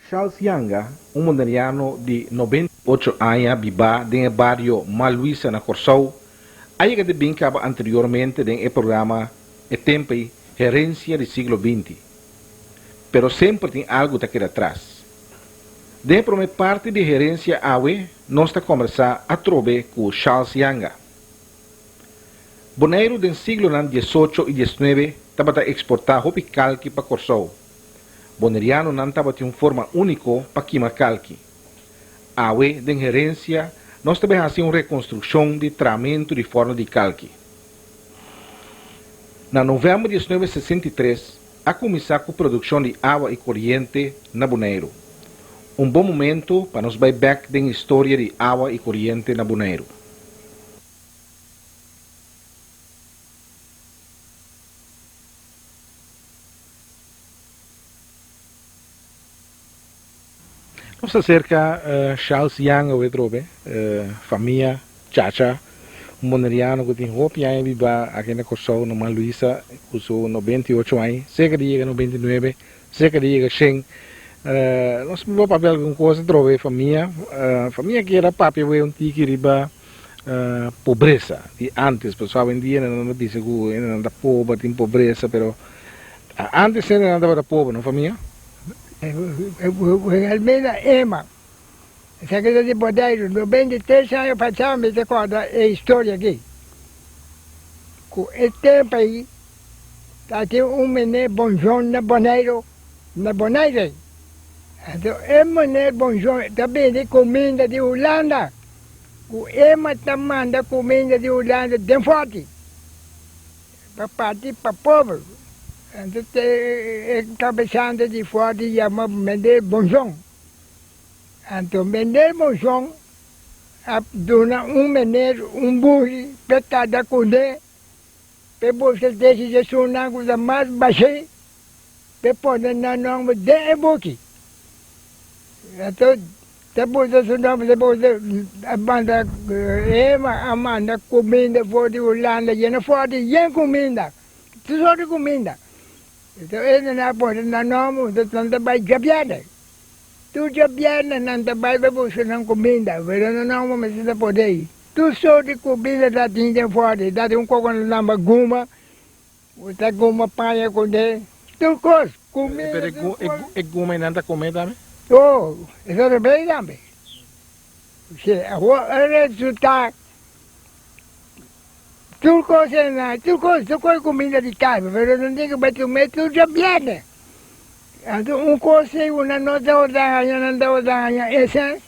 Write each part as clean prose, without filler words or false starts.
Charles Yanga, un boneriano di 98 aña bibá den e bario Ma Luisa na Kòrsou, a yega di bin kaba anteriormente den e programa E Tempo ei, Herensia di Siglo 20. Pero semper tin algu ta keda atras. Den e promé parti di Herensia awe nos ta kòmbersá atrobe ku Charles Yanga. Boneiru den siglonan 18 i 19 tabata eksportá hopi kalki pa Kòrsou. Bonerianonan tabatin un forma úniko pa kima kalki. Awe den Herensia nos ta bai hasi un rekonstrukshon di trahamentu di fòrnu di kalki. Na novèmber 1963 a kuminsá ku produkshon di awa i koriente na Boneiru. Un bon momento pa nos bai bèk den historia di awa i koriente na Boneiru. Nos ta serka Charles Young awe trobe, famia Chacha, un boneriano ku tin hopi aña biba aki na Kòrsou, na Man Luisa, ku su 98 aña, serka di yega 99, serka di yega 100. Nos por papia algun kos atrobe famia, famia kier a papia awe un tiki riba pobresa di antes, pasobra awendia nan ta bisa ku nan ta pober, tin pobresa, pero antes nan tabata pober, no famia? Wilhelmina Emma, esaki ta di Boneiru, 93 aña pasá mi ta kòrda e historia aki. Ku e tempu ei tatin un meneer Bonjon na Boneiru, na Bonaire. Anto e meneer Bonjon ta bini kuminda di Hulanda, ku Emma ta manda kuminda di Hulanda den fòrti. Pa parti pa pober. Anto e kabesante di fòrti yama Mender Bonzon. Anto Mender Bonzon a duna un meneer un bushi p'e kada kuné, p'e buska desi di esunnan ku ta mas bashí, p'e pone nan nòmber den e buki. Anto Ta buta su nomber, ta buta a manda Ema a manda cuminda for di Hulanda yena forti yen cuminda, tur sort di cuminda. Enton ene nan a pone nan nomber, enton nan ta bay djabièrnè. Tur djabièrnè nan ta bay pa busca nan cuminda, pero nan nomber mester ta pone ayi. Tur sort di cuminda ta tin den forti, ta tin un coco nan lamba guma, ta guma paña cunde, tur cos. Cuminda Pero tur cos. e guma nan ta come tambe? Oh, eso ta bay tambe. Si, awor e resulta tur cos na, tur cos, tur cos cuminda di cas, pero nan tin cu bay tume tur djabièrnè. Anto un cos si cu nan no tabata haña, nan tabata haña esens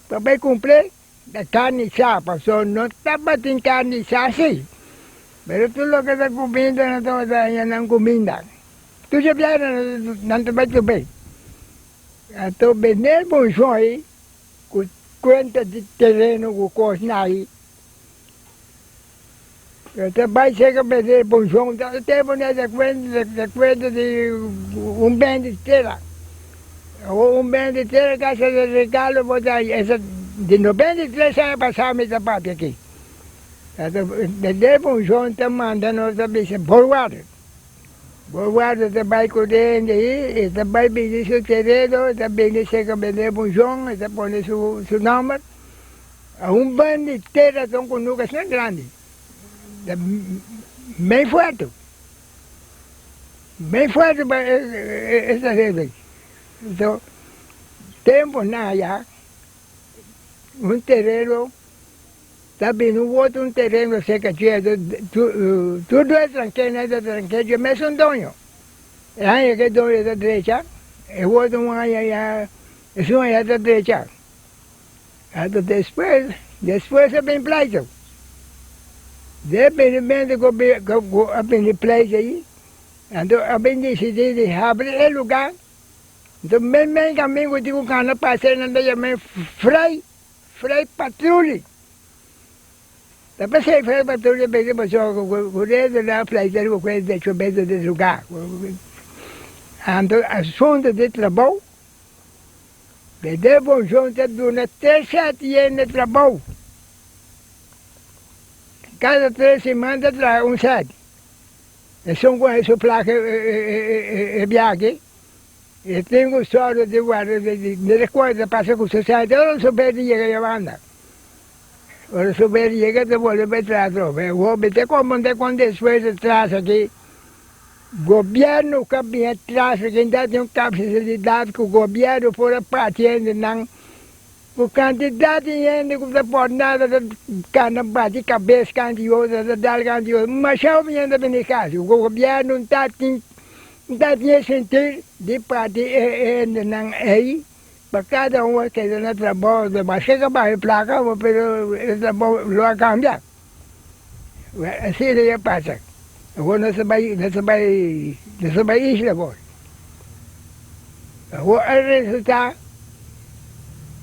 pa bay cumple ta carni sa, pasobra no tabatin carni sa si. Pero tur loke ta cuminda nan tabata haña nan cuminda. Tur djabièrnè nan ta bay tume. Anto bende bonshon ku kuenta di tereno ku kos na-i. E ta bai serka bende bonshon, ta tempu na ta kuenta ta kuenta di un ben di tera. Awor un ben di tera kasa di regalo bo ta esa di 93 aña pasá mi ta papia aki. Anto bende bonshon ta manda nos ta bisa borwater. Bo guarda ta bai ku hende ei, e ta bai bini su tereno, e ta bini serka bende Bunjon, e ta pone su su nomber. A un ban di tera ta un kunuku asina grandi, ta mei fuerte, mei fuerte pa e tereno ei. Enton, temponan aya, un tereno. Ta bini un otro un tereno cerca dje, tur dos tranquenan ta tranque dje mesun doño. E aña ke doño ta drecha, e otro un aña ya esun aña ta drecha. Anto despues, despues a bini pleito. De binimentu ku ku a bini pleito ayi, anto a bin disidi di habri e lugar, anto men men kaminda ku tin ku kana pasa nan ta yama e Frei. Frei Patruli. Ta p'esei Frei Patruli a bini pasobra ku redu nan a pleita riba ku e dechomentu di lugá. Anto asuntu di trabou, Bede Bonshon ta duna tres sèt yen di trabou. Kada tres siman ta traha un sèt. Esun ku a su plaka e biaha aki. E tin ku sòru di warda di rekuerdo pasa ku su sènte ora su bèdi yega ya banda. Ora su bèdi yega ta bolbe bai tras atrobe. Hopi ta komprende kon despues di tras aki gobièrnu ka bin atras aki ta tin un kapasilidat ku gobièrnu por a parti hendenan ku kantidat di hende ku ta por nada ta kana bati kabes kanti otro ta dal kanti otro. Masha hopi hende ta bini kasi ku gobièrnu ta tin. N ta tin e sentir di parti e hendenan ei, pa kada un a keda na trabou, maske ka baha e plaka, pero e trabou lo a kambia. Asina ya pasa. Awor nos ta bai, nos ta bai, nos ta bai isla awor. Awor a resulta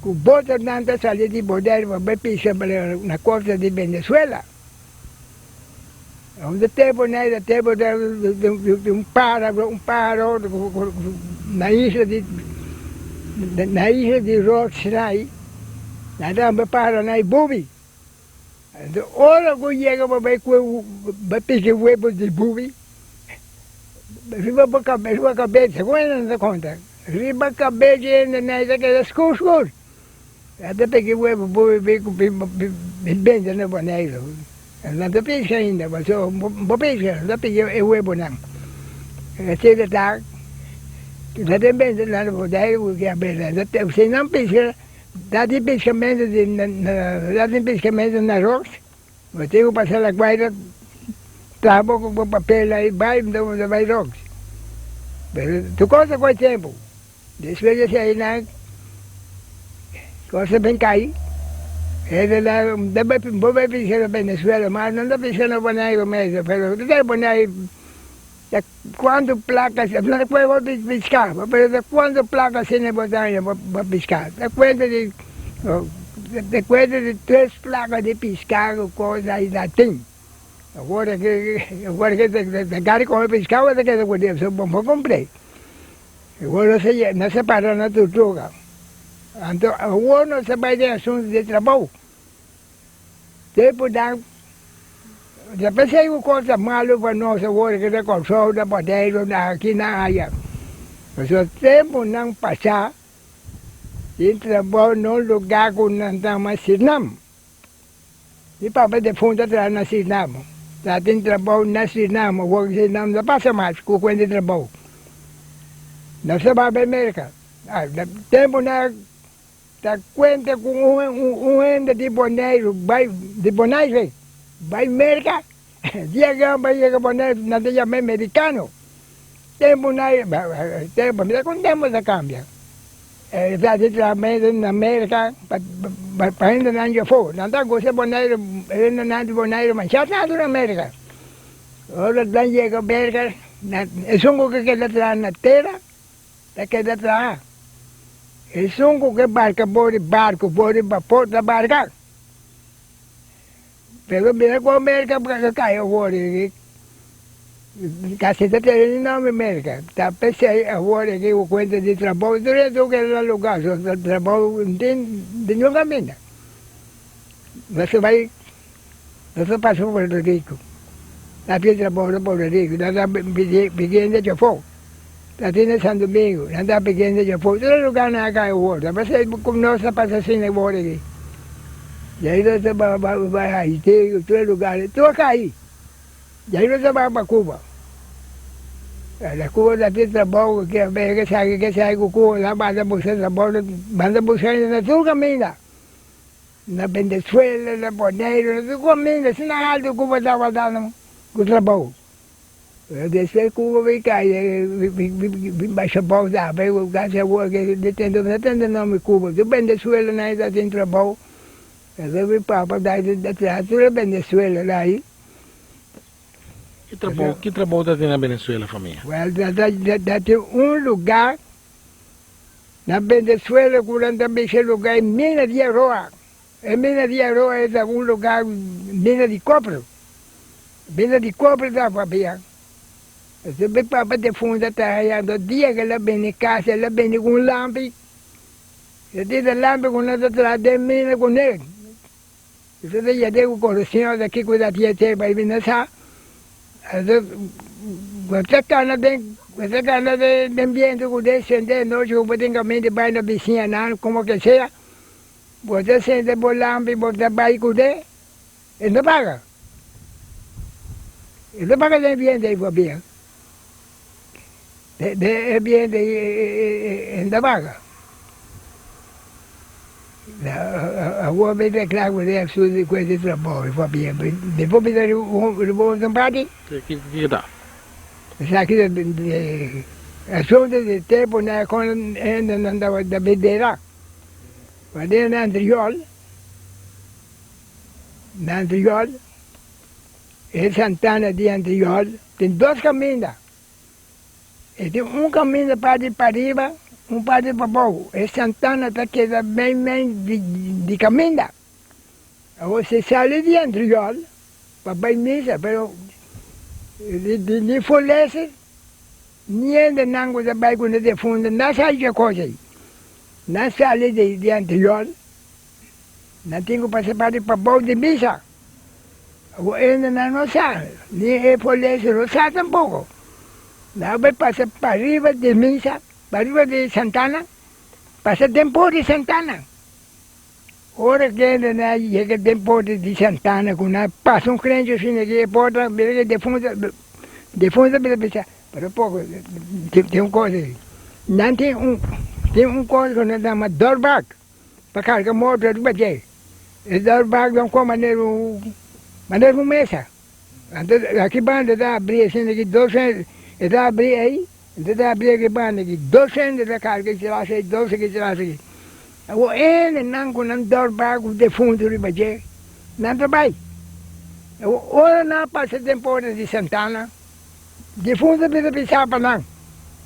ku botonan ta sali di Bonaire pa bai pisa na kosta di Venezuela. Unda tempo na era tempo di un pájaro, un pájaro na isla di na isla di Rotsnai, nan ta hamba pájaro nai bubi. Anto ora ku yega pa bai kue bai piki webo di bubi, riba bo kabe riba kabes, ku nan ta konta, riba kabes di hende nai ta keda skur skur. Nan ta piki webo bubi bin bende na Boneiru. Nan ta piska ainda, pasobra bo piska, nan ta piki e webonan. Asina ta, nan ta bende na Boneiru ku a bende. Si nan piska, ta tin piskamentu di, ta tin piskamentu na Roks, bo tin ku pasa La Guaira, traha bo papel ai bai, bo ta bai Roks. Pero tur kos ta kohe tempu. Despues di esei nan cosa bin kai, hende nan ta bai bo bai piska na Venezuela, mas nan ta piska na Boneiru mes, pero ta Boneiru ta cuanto placa nan ta cuenta bo piska, pero ta cuanto placa asina bo ta haña bo piska, ta cuenta di ta cuenta di tres placa di piska cu cosa ai na tin, awor ki awor ki ta gari come piska bo ta keda cu Dios, bo por cumpli. Awor nos a nos a para na Tortuga. Anto awor nos a bai den asuntu di trabou. Tempu nan ta pensá ku kos ta malu pa nos awor ki ta Kòrsou, na Boneiru, na aki na aya. Pasobra tempu nan pasá tin trabou na un lugá ku nan ta yama Sirnam. Mi papa defuntu a traha na Sirnam. Ta tin trabou na Sirnam, awor Sirnam no pasa mas ku kuenta trabou. Nos ta bai Merka. Tempu na ta kuenta ku un hende di Boneiru bai di Bonaire bai Merka, dia ku nan bai yega Boneiru nan ta yama e merikano. Tempu na tempu mira kon tempu ta kambia. E ta di traha na Merka pa hendenan di afó. Nan ta gosa Boneiru, hendenan di Boneiru masha tantu na Merka. Ora nan yega Merka, esun ku ke keda traha na tera ta keda traha. Esun ku ke barka for di barku, for di bapor ta barka. Pero mira kon Merka a kai awor, kasi ta tene ni nomber Merka. Ta pesey awor aki ku kuenta di trabou, tur e tur keda na luga, so trabou no tin ningun kaminda. Nos a bai, nos a pasa pa Puerto Rico, ta pidi trabou na Puerto Rico, nan ta pidi hende djafó, ta tin na San Domingo, nan ta pidi hende djafó, tur e lugarnan a kai awor. Ta pesey ku nos ta pasa asina awor aki. Di ahí nos ta bai Haiti, tur e lugar, tur a kai. Di ahí nos ta bai pa Cuba. Na Cuba ta tin trabou, ke esaki, ke esaki ku Cuba ta banda buska trabou, banda buska hende na tur kaminda. Na Venezuela, na Boneiru, na tur kaminda, si nan haltu Cuba tabata ku trabou. Despues Cuba bin kai, bin basha bou tambe, kasi awor ke no tende nomber Cuba. Tur Venezuela nan ta tin trabou. Esei mi papa ta traha tur e Venezuela dai. Ki trabou, ki trabou ta tin na Venezuela famia? Well, ta tin un lugar na Venezuela ku nan ta bisa e lugar e Mina di Aroa. E Mina di Aroa e ta un lugar mina di koper. Mina di koper ta papia. Esei mi papa defunta ta haya, anto dia ku el a bini kas el a bini ku un lampi. E tin ta lampi ku nan ta traha den mina kuné. E ta yede ku konoseñor ta kiko ta tié te pa e bini sa. Bo ta kana den bo ta kana den biento ku den sende nochi ku bo tin kaminda bai na bisiñanan komo ke sea bo ta sende bo lampi bo ta bai kuné e no paga e no paga den biento ei pabia den e biento ei e no ta paga. Awor mi ta kla ku e asuntu di kuenta di trabou pabia mi por bisa riba un parti. Kiko ta? Esaki ta asuntu di tempu na kon hendenan tabata bendera. Wanneer nan anterior, na anterior, e santana di anterior tin dos kaminda. E tin un kaminda parti pariba, un parti pabou. E santana ta keda mei mei di kaminda. Awor si sali di Antriol pa bai misa, pero di Folese ni hende nan ku ta bai ku nan defuntu nan sa dje kos ei. Nan sali di Antriol, nan tin ku pasa parti pabou di misa. Awor hende nan no sa, ni e Folese no sa tampoko. Nan a bai pasa pariba di misa, pariba di Santana, pasa den por di Santana. Ora ku hende nan a yega den porta di Santana ku nan a pasa un krenchi asina ki e porta bira ki defuntu defuntu bira bisa pero poko tin un kos ei nan tin un tin un kos ku nan yama doorbak pa karga morto riba dje e doorbak ta un manera un manera un mesa anto aki banda ta abri asina ki dos hende e ta abri ei. Anto ta abri aki banda aki, dos hende ta karga e tras ei, dos aki tras aki. Awor hendenan ku nan dòrba ku defuntu riba dje, nan ta bai. Awor ora nan a pasa den porta di Santana, defuntu a bira bisa pa nan,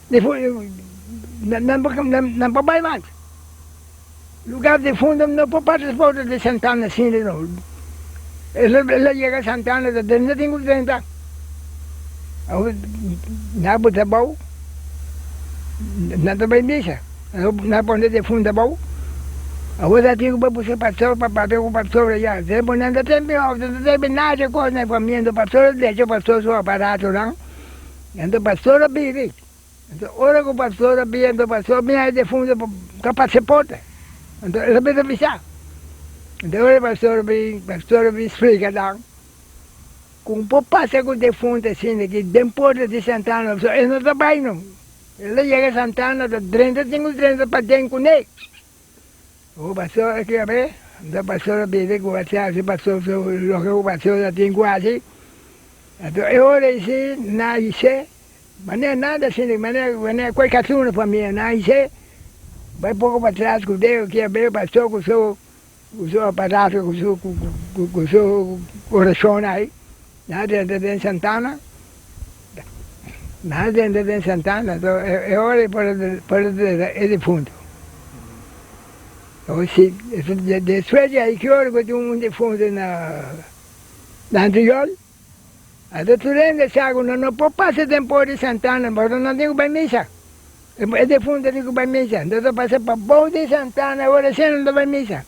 nan nan por bai mas. Lugar defuntu no por pasa porta di Santana asina no. El a yega Santana ta drenta tin ku drenta. Awor nan a buta abou, nan ta bai misa, nan a pone defuntu abou. Awor nan tin ku bai buska pastor pa papia ku pastor aya. Tempu nan ta tempi òf nan ta tempi nada kos na e famia, enton pastor a drecha pastor su aparatonan, enton pastor a bini. Enton ora ku pastor a bini, enton pastor a bini e defuntu pa pasa e porta. Enton el a bini bisa. Enton ora pastor a bini, pastor a bini splika nan. Con por pasa cu defunto asina ki den porta di Santana pasobra e no ta bay no. El a yega Santana ta drenta tin cu drenta paden cune. O pastor a kere, anto pastor a bini cu a haci pastor su loke cu pastor a tin cu haci. Anto e ora ei si na hise, manera nada asina, manera manera cual casuna famia na hise, bay poco patras cu deo kier bay pastor cu su Ku su aparato, ku su ku su orashon ai, nan a drenta den Santana, nan a drenta den Santana, anto e ora ei por por a drenta e difuntu. Awor si despues di ai ki ora ku tin un difuntu na na Antriol, anto tur hende sa ku nan no por pasa den por di Santana pasobra nan tin ku bai misa. E defuntu tin ku bai misa. Anto ta pasa pa bou di Santana ora esei nan ta bai misa.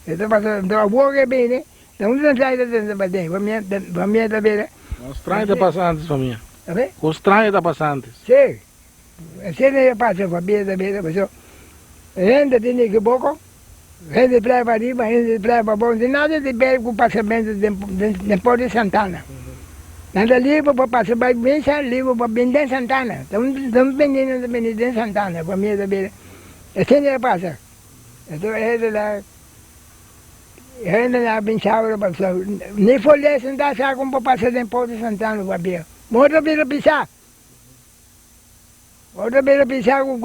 E ta pasa anto awor ke bini ta un translai ta tenta paden famia famia ta bira. Con straño ta pasa antes famia. Abe? Con straño ta pasa antes. Si. Esei nan ya pasa famia ta bira paso hende tin di kiboko hende playa pa riba hende playa pa bou nada di ber ku pasamentu den den por di Santana. Nan ta liber pa pasa bai misa, liber pa bin den Santana. Ta un ta un bini nan ta bini den Santana pa mira ta bira. Asina e pasa. Enton e hende la e hende la bin sabra pasobra ni for les nan ta sa kon por pasa den por di Santana pabia bo ta bira bisa. Bo ta bira bisa ku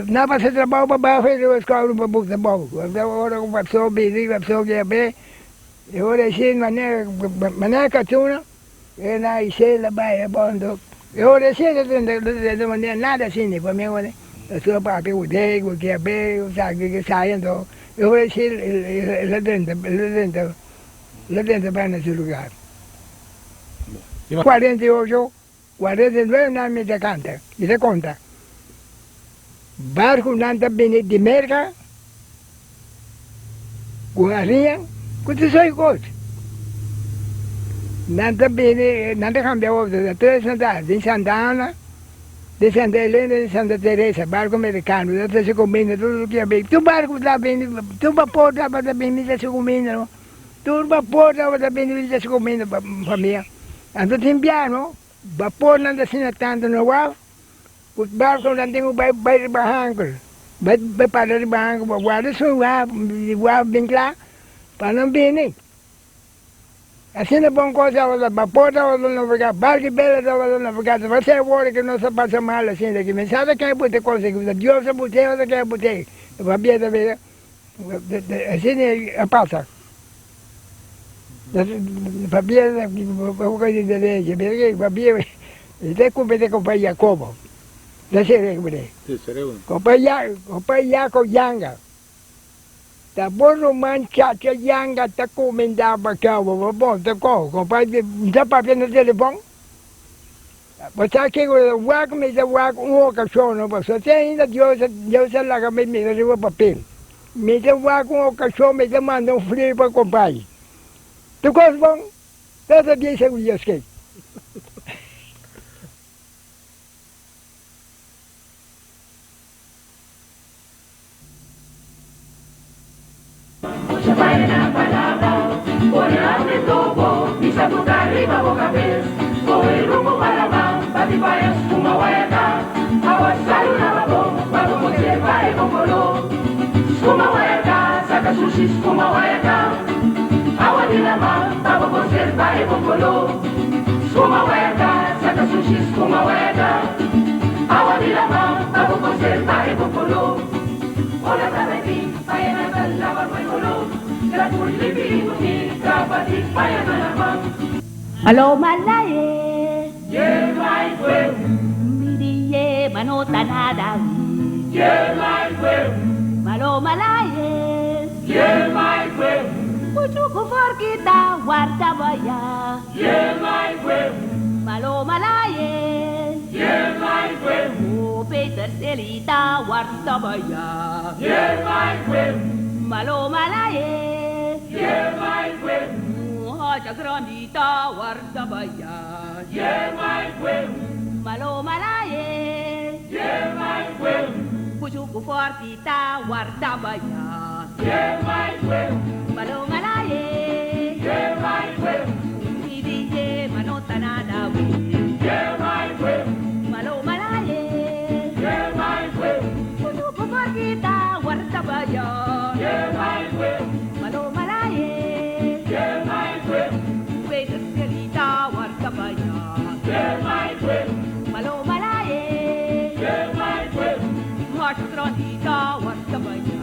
nan pasa trabou pa baho e riba skouder pa buk trabou. Ora ku pastor bini, pastor ke E ora esei manera manera katuna e na isela bai e bondo e ora esei ta tenta ta tenta manera nada asina pa mi ora pasobra papia ku dei ku kiabe ku sa ki sai anto e ora esei el a tenta el a tenta el a tenta bai na su lugar. 48 49 nan mi ta kanta mi ta konta barkunan ta bini di Merka ku haria ku ta soy kos. Nan ta bini, nan ta kambia otro, ta tres nan ta, den Santa Ana, den Santa Elena, den Santa Teresa, barco mericano, ta trece cuminda tur loke a bini, tur barco ta bini, tur bapor tabata bini trece cuminda no, tur bapor tabata bini trece cuminda pa famia. Anto tin biaha Bapornan ta asina tantu na waf ku barkonan tin ku bai bai riba hankel, bai bai para riba hankel pa warda su waf di waf bin kla pa nan bini. Asina bon kos tabata, bapor tabata navegá, barku i bela tabata navegá, ta pasa awor ku nos ta pasa mal asina aki. Mi sa ta ken a buta e kos aki, ta Dios a but'é o ta ken a but'é, pabia ta bira asina a pasa. Pabia pabia ta kumbe kompa Jacobo ta sere kumbe kompa kompa Jacob yanga ta bo ruman chacha yanga ta kuminda pa cabo bo bon ta ko kompa ta papia na telefon bo sa kiko wak mi ta wak un okashon no pasobra te ainda Dios Dios a laga mi mira riba papel. Mi ta wak un okashon mi ta manda un flir pa kompay. Tur kos bon, ta ta bien segun Dios ke. Paloma lae, Miriye manota nada. Paloma lae, Kuchuku forkita guarda baya. Paloma lae, O Peter Celita guarda baya. Paloma lae, Haja grandita guarda baya. Paloma lae, Kuchuku forkita guarda baya. Paloma lae, Miriye manota nada. Paloma lae, Kuchuku forkita guarda baya. Paloma lae, Peter Celita guarda baya. Paloma lae, Haja grandita guarda baya.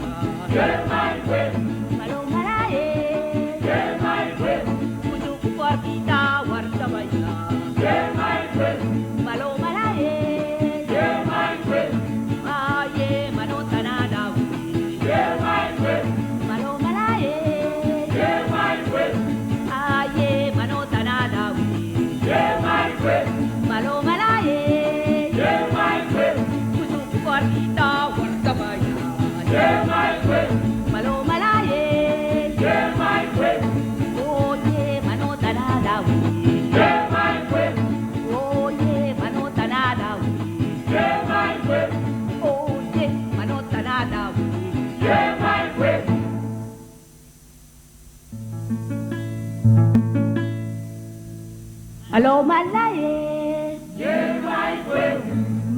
Paloma lae, Kuchuku forkita guarda baya. Paloma lae, Aye manota nada. Paloma lae, Aye manota nada. Paloma lae, Kuchuku forkita guarda baya. Paloma lae, Oye manota nada. Oye manota nada. Oye manota nada. Paloma lae,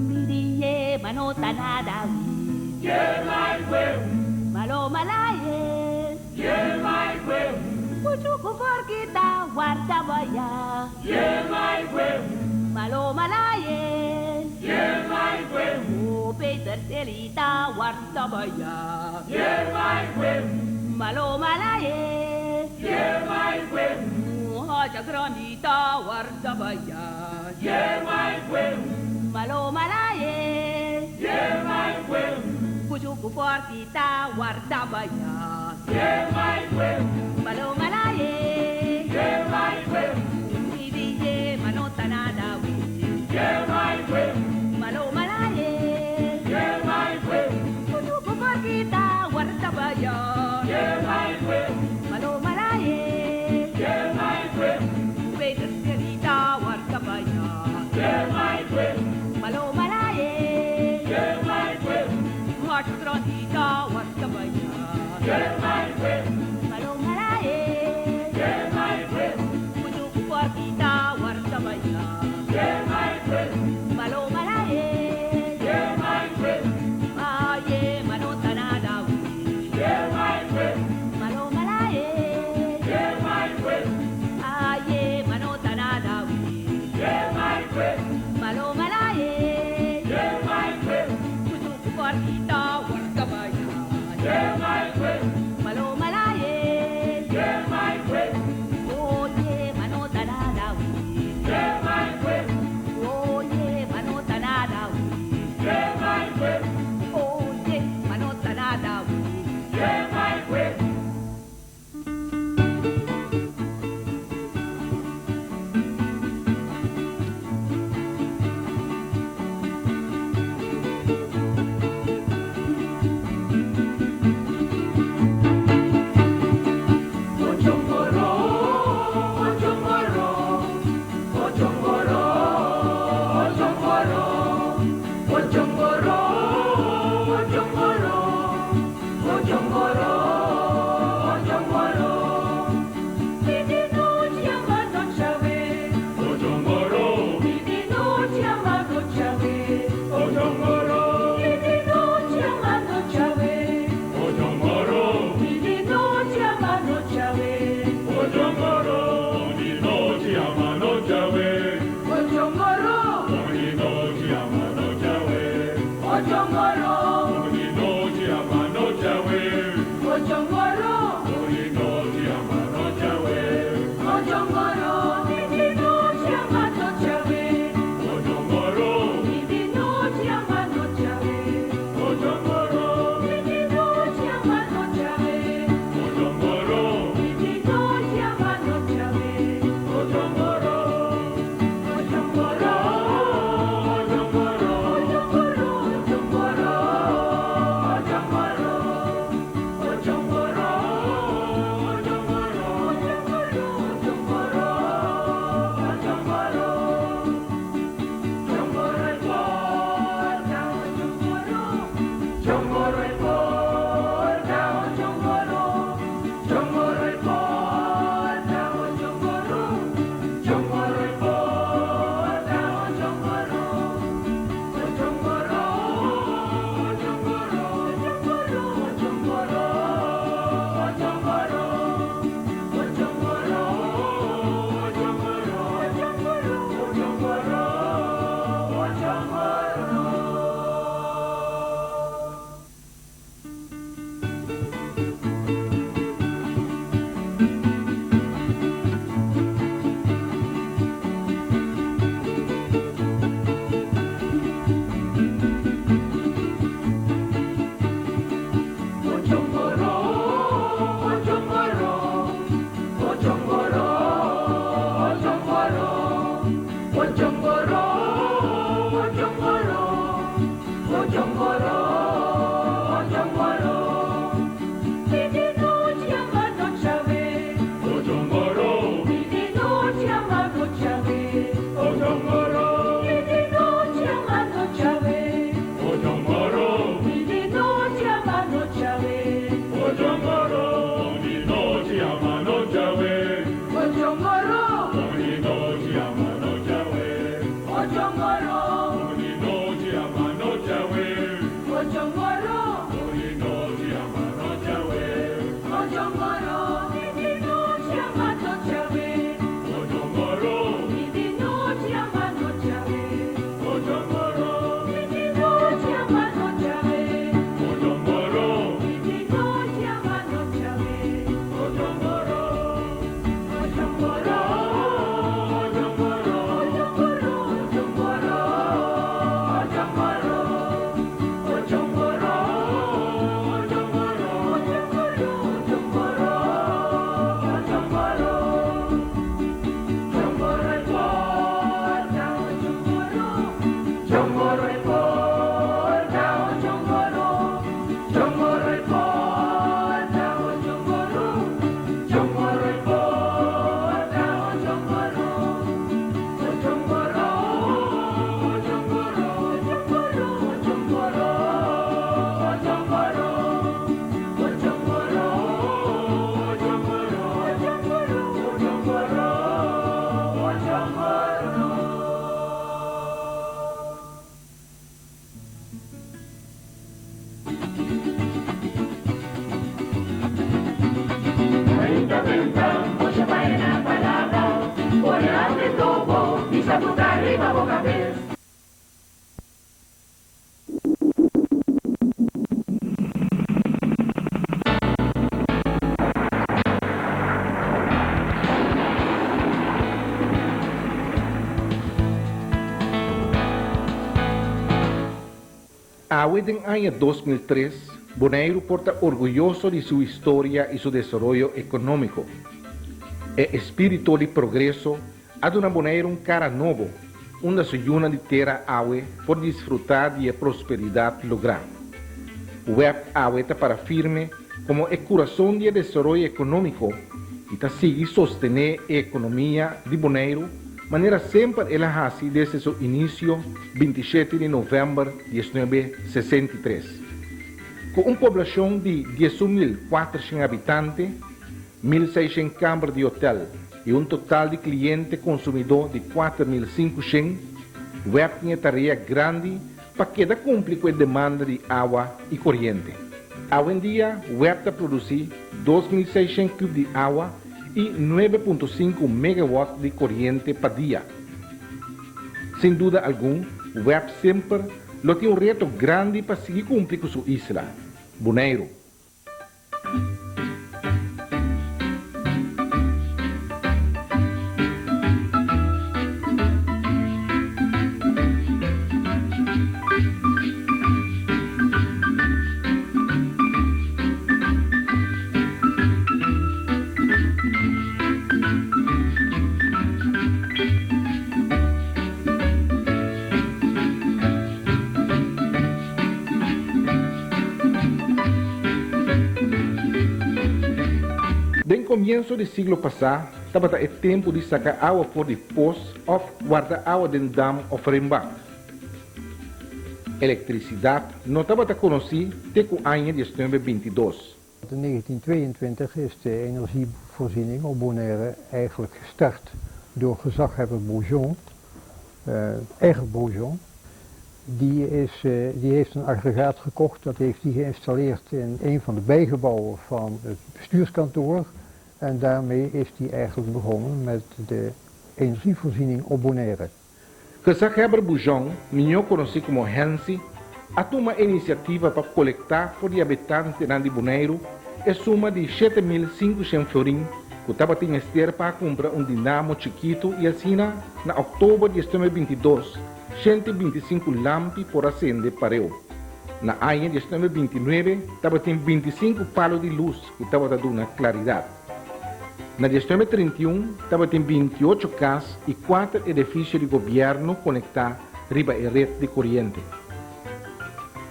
Miriye manota nada. Paloma lae, Kuchuku forkita guarda baya. Paloma lae, O Peter Celita guarda baya. Paloma lae, Haja grandita guarda baya. Paloma lae, Kuchuku forkita guarda baya. Paloma lae, Miriye manota nada. Paloma lae, Kuchuku forkita guarda baya. Paloma lae, Peter Awe den aña 2003, Boneiru por ta orguyoso di su historia i su desaroyo ekonómiko. E espíritu di progreso a duna Boneiru un kara nobo, unda su yunan di tera awe por disfrutá di e prosperidat lográ. Web awe ta para firme komo e kurason di e desaroyo ekonómiko i ta sigui sostené e ekonomia di Boneiru manera semper el a hasi desde su inisio 27 di novèmber 1963. Ku un poblashon di 11.400 habitante, 1.600 kamber di hotèl i un total di kliente konsumidó di 4.500, web tin e tarea grandi pa keda kumpli ku e demanda di awa i koriente. Awendia web ta produsí 2.600 kub di awa i 9.5 megawatt di koriente pa dia. Sin duda algun, web semper lo tin un reto grandi pa sigui kumpli ku su isla, Boneiru. Den komienso di siglo pasá tabata e tempu di saka awa for di pos òf warda awa den dam òf renbak. Elektrisidat no tabata konosí te ku aña 1922. In 1922 is de energievoorziening op Bonaire eigenlijk gestart door gezaghebber Beaujon, eigenlijk Beaujon. Die, is, die heeft een aggregaat gekocht, dat heeft hij geïnstalleerd in een van de bijgebouwen van het bestuurskantoor. En daarmee is hij eigenlijk begonnen met de energievoorziening op Bonaire. Gezaghebber Beaujon, mihó konosí komo Hensi, a tuma e inisiativa pa kolektá for di habitantenan di Boneiru e suma di 7.500 florin ku tabatin mester pa a kumpra un dinamo chikitu i asina na òktober 1922 125 lampi por a sende pareu. Na aña 1929 tabatin 25 palu di lus ku tabata duna klaridat. Na 1931 tabatin 28 kas i kuater edifisio di gobièrnu konektá riba e ret di koriente.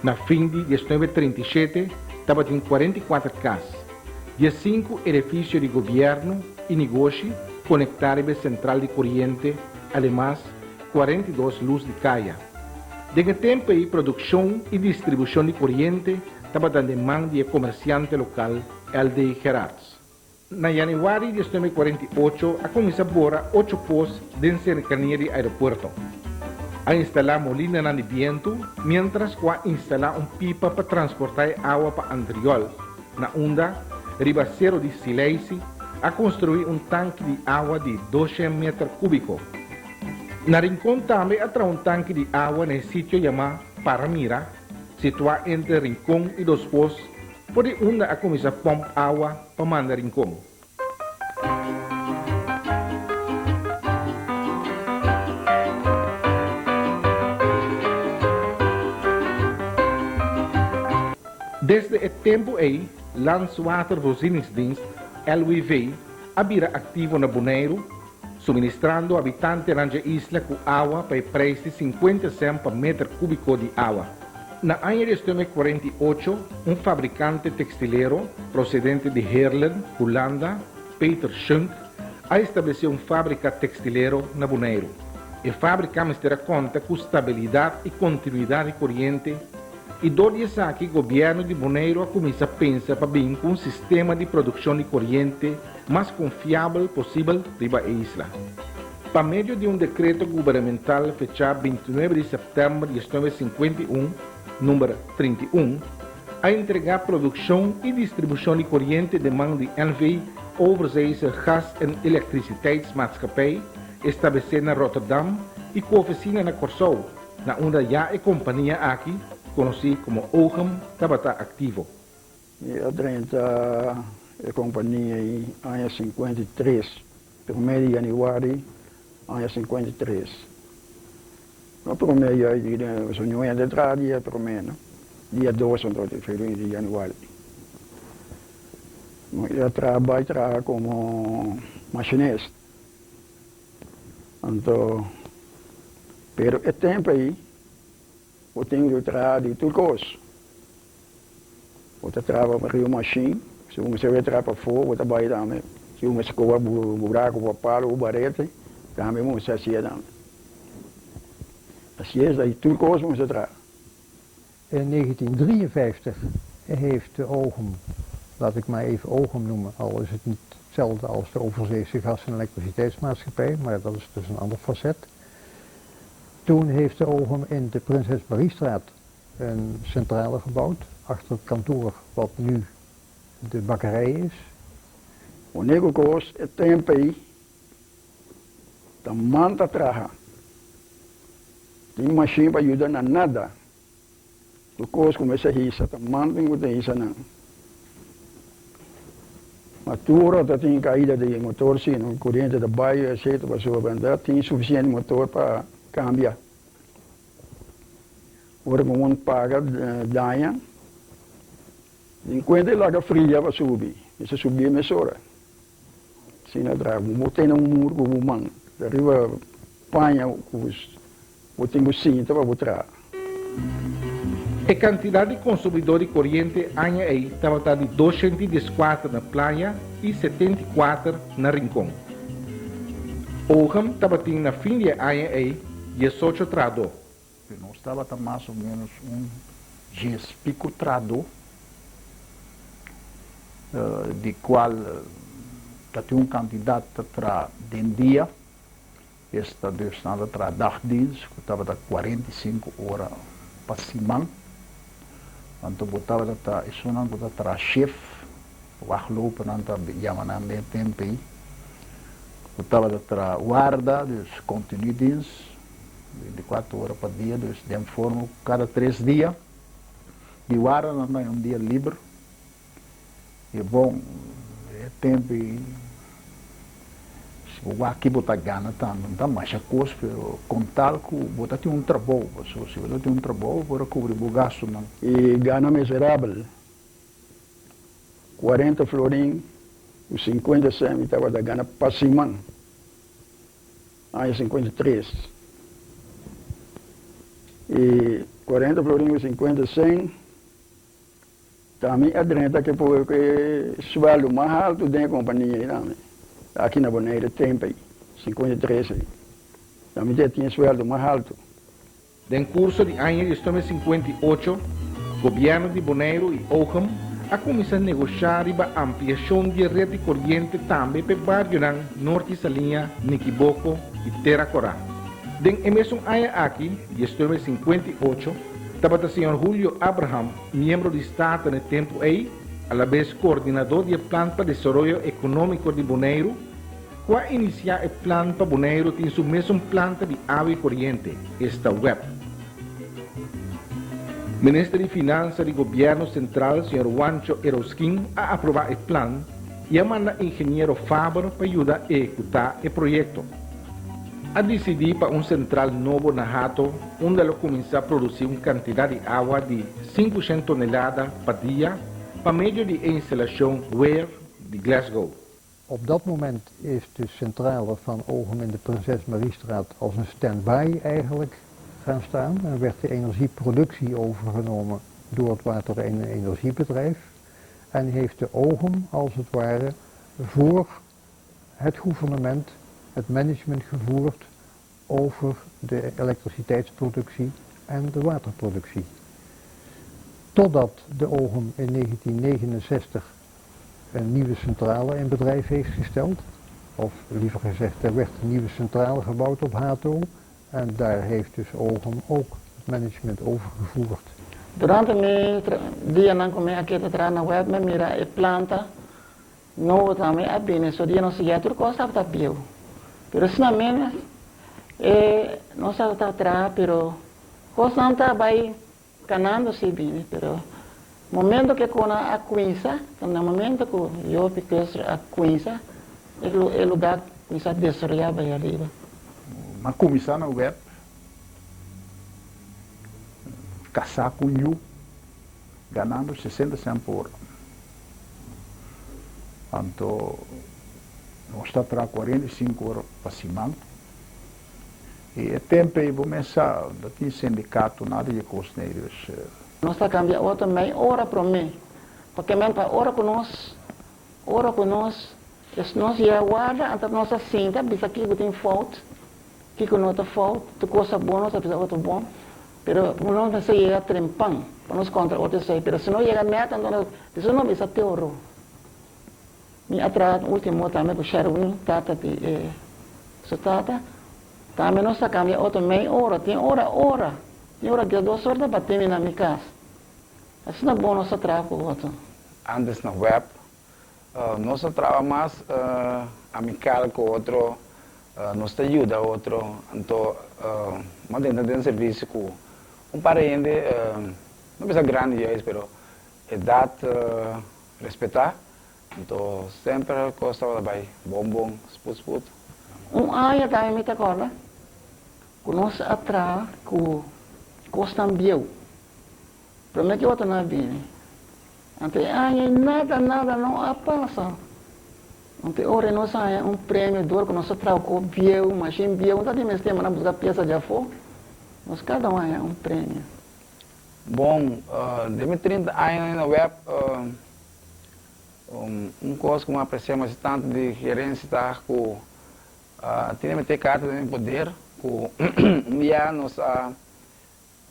Na fin di 1937 tabatin 44 kas, 15 edifisio di gobièrnu i negoshi konektá riba e sentral di koriente, ademas 42 lus di kaya. Den e tempu ei produkshon i distribushon di koriente tabata den man di e komersiante lokal LD. Gerards. Na yanüari 1948 a kuminsá bora ocho pos den serkania di aeropuerto. A instalá molinanan di bientu, miéntras ku a instalá un pipa pa transportá e awa pa Antriol, na unda, riba sero di Sileisi, a konstruí un tanki di awa di 200 meter kúbiko. Na Rincon tambe a traha un tanki di awa na e sitio yamá Paramira, situá entre Rincon i Dos Pos, For di unda a kuminsá pòmp awa pa manda Rincon? Desde e tempu ei, Landswatervoorzieningsdienst, LWV, a bira aktivo na Boneiru, suministrando habitantenan dje isla ku awa pa e preis di 50 sèn pa meter kúbiko di awa. Na aña 1948, un fabrikante tekstilero prosedente di Heerlen, Hulanda, Peter Schunk, a establesé un fábrika tekstilero na Boneiru. E fábrika mester a konta ku stabilidat i kontinuidat di koriente i dor di esaki gobièrnu di Boneiru a kuminsá pensa pa bin ku un sistema di produkshon di koriente mas konfiabel posibel riba e isla. Pa medio di un dekreto gubernamental fechá 29 di sèptèmber 1951, number 31, a entregá produkshon i distribushon di koriente den man di NV. Overzeese Gas en Elektriciteitsmaatschappij, establesé na Rotterdam i ku ofisina na Kòrsou, na unda ya e kompania aki, konosí komo OGEM, tabata aktivo. Mi a drenta e kompania ei aña 53, promé di yanüari aña 53. No promé ya di so nuebe tra dia promé no, dia dos anto di yanüari. Mi a traha bai traha komo machinist. Anto pero e tempu ei bo tin ku traha di tur kos. Bo ta traha pa riba mashin, si bo mester traha pafó bo ta bai tambe. Si bo mester koba buraku pa palu ku barete tambe bo mester hasié tambe. Asi es di tur kos bo mester traha. In 1953 heeft de OGEM, laat ik maar even OGEM noemen, al is het niet hetzelfde als de Overzeese Gas- en Elektriciteitsmaatschappij, maar dat is dus een ander facet. Toen heeft de OGEM in de Prinses Mariestraat een centrale gebouwd, achter het kantoor wat nu de bakkerij is. Úniko kos e tempu ei ta man ta traha. Tin mashin pa yuda na nada. Tur kos ku mester hisa ta man tin ku ta hisa nan. Ma tur ora ta tin kaida di motor si no, koriente ta bai etcetera pasobra benta tin sufisiente motor pa kambia. Ora ku un paga daña, tin kuenta e laga fria pa subi, mester subi mesora. Asina traha, bo tene un mur ku bo man riba paña ku bo tin ku sinta pa bo traha. E kantidat di konsumidó di koriente aña ei tabata di 214 na Playa i 74 na Rincon. OGEM tabatin na fin di e aña ei 18 trahadó. Nos tabata mas o ménos un djes piku trahadó, di kual ta tin un kantidat ta traha den dia, esta dus nan ta traha dagdienst ku tabata 45 ora pa siman. Anto bo tabata ta esunnan ku ta traha shif, wachtlopernan ta yama nan den e tempu ei, ku tabata traha warda, dus continu dienst. 24 ora pa dia, dus den forma ku kada tres dia di warda nan ta un dia liber. I bon, e tempu ei si bo wak ki bo ta gana tambe no ta masha kos, pero kon tal ku bo ta tin un trabou, pasobra si bo ta tin un trabou bo por a kubri bo gastunan. E gana miserabel, 40 florin. Ku 50 sèn mi tabata gana pa siman, aña 53. I 40 florin ku 50 sèn tambe a drenta ke por e suèldo mas haltu den e kompania ei tambe, aki na Bonaire tempu ei, 53 ei. Tambe ta tin e suèldo mas haltu. Den kurso di aña 1958, gobièrnu di Boneiru i OGM a kuminsá negoshá riba ampliashon di e ret di koriente tambe p'e barionan Norti Saliña, Nikiboko i Tera Korá. Den e mesun aña aki, 1958, tabata señor Julio Abraham, miembro di Staten e tempu ei, alabes koordinadó di e Plan pa Desaroyo Ekonómiko di Boneiru, Ku a inisiá e plan pa Boneiru tin su mesun planta di awa i koriente, esta web. Minister di Finansa di Gobièrnu Sentral, señor Juancho Erausquin, a aprobá e plan i a manda ingeniero Faber pa yuda ehekutá e proyekto. A disidí pa un sentral nobo na Hato unda lo kuminsá produsí un kantidat di awa di 500 tonelada pa dia pa medio di e instalashon Weir di Glasgow. Op dat moment is de centrale van Oogum in de Prinses Mariestraat als een stand-by eigenlijk gaan staan en werd de energieproductie overgenomen door het water- en energiebedrijf en heeft de Oogum als het ware voor het gouvernement het management gevoerd over de elektriciteitsproductie en de waterproductie. Totdat de Oogum in 1969 een nieuwe centrale in bedrijf heeft gesteld. Of liever gezegd, er werd een nieuwe centrale gebouwd op Hato. En daar heeft dus Oogum ook het management overgevoerd. Durante mi dianan ku mi a keda traha na web mi a mira e planta nobo tambe a bini so dia nos yega tur kos tabata bieu pero asina menos e nos tabata traha pero kosnan ta bai Canando si bini, pero momento cu e cona a cuinsa, ta na momento cu Jopi Cluster a cuinsa, e lugar cuinsa desaroya bay ariba. M'a cuminsa na web, casa cu un yu, ganando 60 cent pa ora. Anto nos ta traha 45 ora pa siman. I e tempu ei bo mes sa, no tin sindikato, nada di e kosnan ei, dus. Nos ta kambia otro mei ora promé, paske men pa ora ku nos, ora ku nos, es nos yega warda, anto nos ta sinta bisa kiko tin fout, kiko no ta fout, tur kos ta bon, nos ta bisa otro bon, pero nos mester yega trempan pa nos kontra otro esei, pero si no yega nèt anto nos bisa no bisa te oro. Mi a traha ultimo tambe ku Sherwin, tata di e su tata. Tambe nos a kambia oto mei ora, tin ora ora, tin ora 12 ora ta bati mi na mi kas. Asina bon nos a traha ku otro. Antes na web nos a traha mas amical ku otro, nos ta yuda otro, anto mas den ta den servicio ku un par di hende, no bisa grandi juist pero edad Respetá, anto semper kos tabata bai bon bon, sput sput. Un aña tambe mi ta kòrda ku nos a traha ku kosnan bieu. Promé ku otro nan a bini. Anto e aña ei nada nada no a pasa. Anto e ora ei nos a haña un premio dor ku nos a traha ku bieu, mashin bieu. No ta tin mester manda buska piesa di afó. Nos kada un a haña un premio. Bon, den mi 30 añanan na web, un kos ku mi apresia mas tantu di gerensia ta ku tin e mete karta den mi poder ku un bia nos a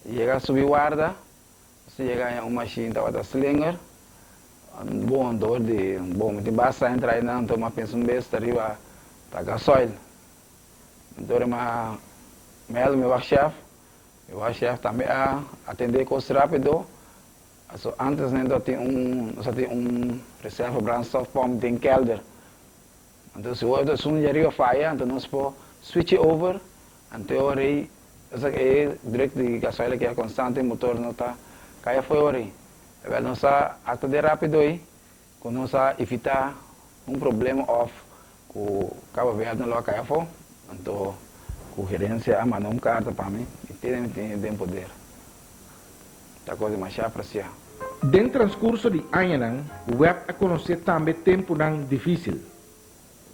yega a subi warda, nos a yega haña un mashin tabata slinger, bon dor di bon mi tin basta aña traha einan anto mi a pensa un bes ta riba ta gasoil, anto mi a mèldu mi wak shèf. E washef tambe a atendé kos rápido. Paso ántes nan ta tin un, nos a tin un reserva brandstofpomp den kèlder. Anto si ora esun di ariba faya, anto nos por switch e over, anto e ora ei e druk di gasoil a keda konstante, e motor no ta kai afó e ora ei. Awèl nos a atendé rápido ei, ku nos a evitá un problema òf ku Cabo Verde lo a kai afó, anto ku gerensia a manda un karta pa mi i pidi mi tin den poder. Ta kos demasiado apresiá. Den transkurso di añanan, web a konosé tambe tempunan difísil.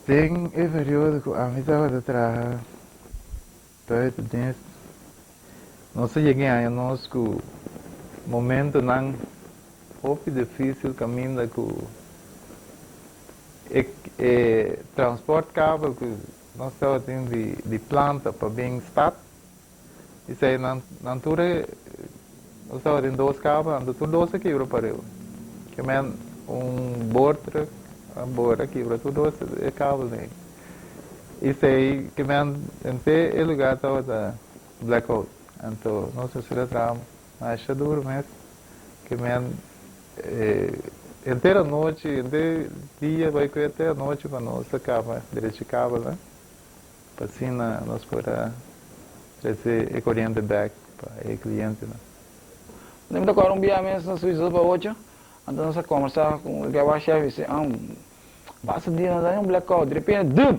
Den e periodo ku ami tabata traha buitendienst, nos a yega haña nos ku momentonan hopi difísil kaminda ku e e transportkabel ku nos tabatin di di planta pa bin stad, esei nan nan tur e nos tabatin dos kabel, anto tur dos a kibra pareu. Ke men un boortruck a bora kibra tur dos e kabelnan ei. Esei ke men henter e lugar tabata blackout. Anto nos mester a traha masha duro mes. Ke men henter anochi, henter dia bai ku te anochi pa nos a kaba drecha e kabelnan. Pa asina nos por a trese e koriente bek pa e klientenan. Mi ta kòrda un bia mes nos subi pa ocho, anto nos a kòmbersá ku e gaba shèf i si, Basta dia nos a un blackout, di repente dum!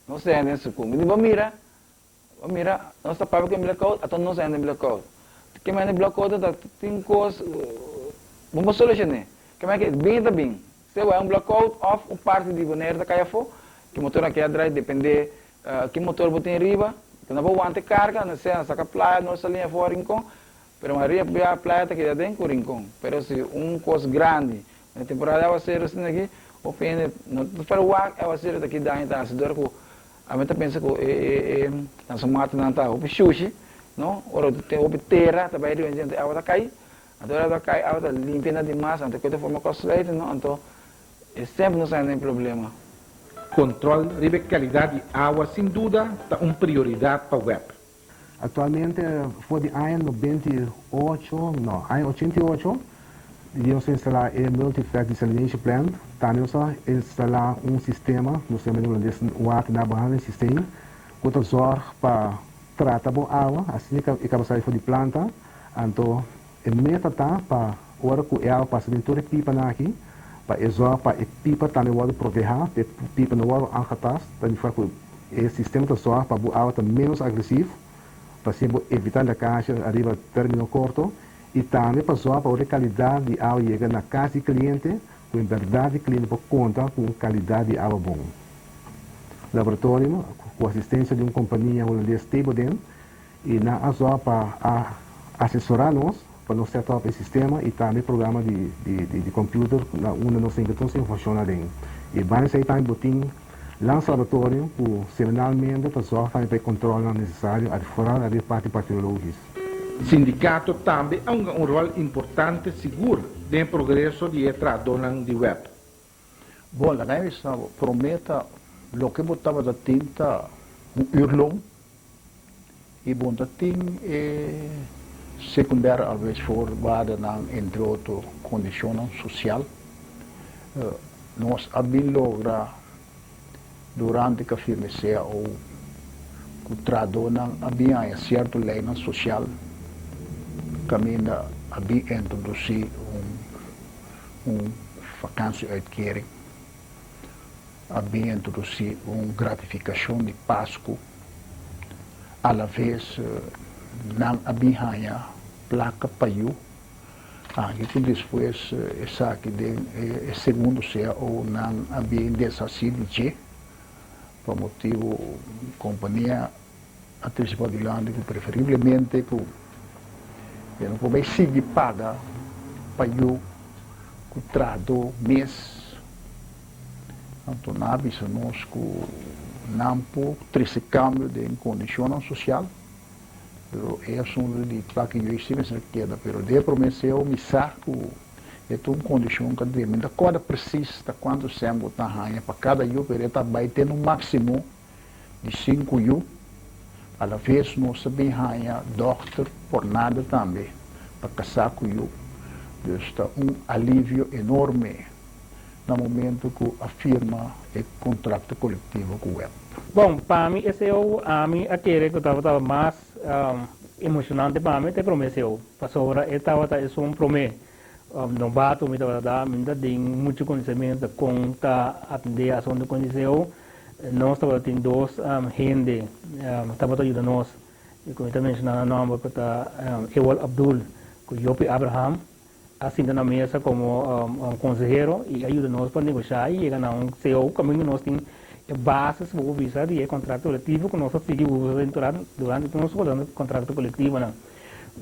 Nos ta hende den sukú. Mi di, Bo mira, bo mira, nos ta papia ku e blackout, ato nos a hende den blackout. Ke manera blackout ta tin kos, bo por solushoné. Ke manera ke bin ta bin. Sea bo hay un blackout of un parti di Bonaire ta kai afó, ki motor a keda drai depende ki motor bo tin riba, bo no por wanta e karga, no sea saka playa no sali afó a Rincon, pero mayoria bia playa ta keda den ku Rincon, pero si un kos grandi, na temporada di awaseru asina aki, hopi hende no ta ferwagt e awaseru ta ki daño ta hasi dor ku ami ta pensa ku e e nan su matanan ta hopi shushi, no, ora tin hopi tera ta bai riba dje awa ta kai. Anto ora ta kai awa ta limpia na dimas anto ku ta forma kòrsluiting no anto e semper nos a den problema. Control riba e calidad di awa sin duda ta un prioridad pa web. Actualmente for di aña 98, no, aña 88, di nos a instala e Multi-Effect Desalination Plant, tambe nos a instala un sistema, nos ta yama den Holandes un waternabehandelingssysteem, cu ta zorg pa trata bo awa, asina e caba sali for di planta. Anto e meta ta pa ora ku e awa pasa den tur e pipanan aki, pa e zòrg pa e pipa tambe wòrdu protehá, pa e pipa no wòrdu aangetast, ta nifiká ku e sistema ta zòrg pa bo awa ta ménos agresiv, pa asina bo evitá lekashi ariba término korto, i tambe pa zòrg pa ora e kalidat di awa yega na kas di kliente, ku en bèrdat e kliente por konta ku un kalidat di awa bon. Laboratorio, ku asistensia di un kompania hulandes Teboden, I nan a zòrg pa a asesorá nos pa nos set up e sistema i tambe programa di di computer na unda nos tin ke tur informashon aden. I banda esei tambe bo tin lans laboratorio ku semanalmente ta zòrg tambe pa e kòntròlnan nesesario foral ariba parti bacteriologis. Sindikato tambe a hunga un ròl importante sigur den e progreso di e trahadónan di web. Bon, laga mi bisa bo, promé ta loke bo tabata tin ta un uurloon i bo no ta tin e secundaire arbeidsvoorwaardennan, entre otro condicionnan social. Nos a bin logra durante cu a firma e cao cu trahadornan a bin haña cierto leynan social caminda a bin introduci un vakantieuitkering, a bin introduci un gratificacion di Pascu, alaves nan a bin haña placa pa yu, anke cu despues esaki den e segundo cao nan a bin deshaci di dje pa motibo compania a trece padilanti cu preferiblemente cu e no por bay sigui paga pa yu cu trahador mes. Anto nan a bisa nos cu nan por trece cambio den condicionnan social, pero e asunto di plaka yu si mester keda, pero den e prome seo mi sa cu e ta un condicion cu a debe. Mi no ta corda precies ta cuanto cen bo ta haya pa cada yu, pero e ta bay te no maximo di sinku yu. Alaves nos ta bin haña dòkter por nada tambe pa kasá ku yu. Dus ta un alivio enorme na momento ku a firma e kontrakto kolektivo ku web. Bon, pa mi e ceo ami a kere ku tabata mas emoshonante pa mi ta e promé ceo, pasobra e tabata esun promé nobato mi tabata da, mi no ta den muchu konosementu kon ta atendé asuntu kon di ceo. Nos tabata tin dos hende tabata yuda nos y cu mi ta menciona nan nomber cu ta Ewald Abdul cu Jopie Abraham. A sinta na mesa komo konsehero i a yuda nos pa negoshá i yega na un CO kaminda nos tin e bases bo por bisa di e kontrakto kolektivo ku nos a sigui usa den durante tur nos kontrakto kolektivonan.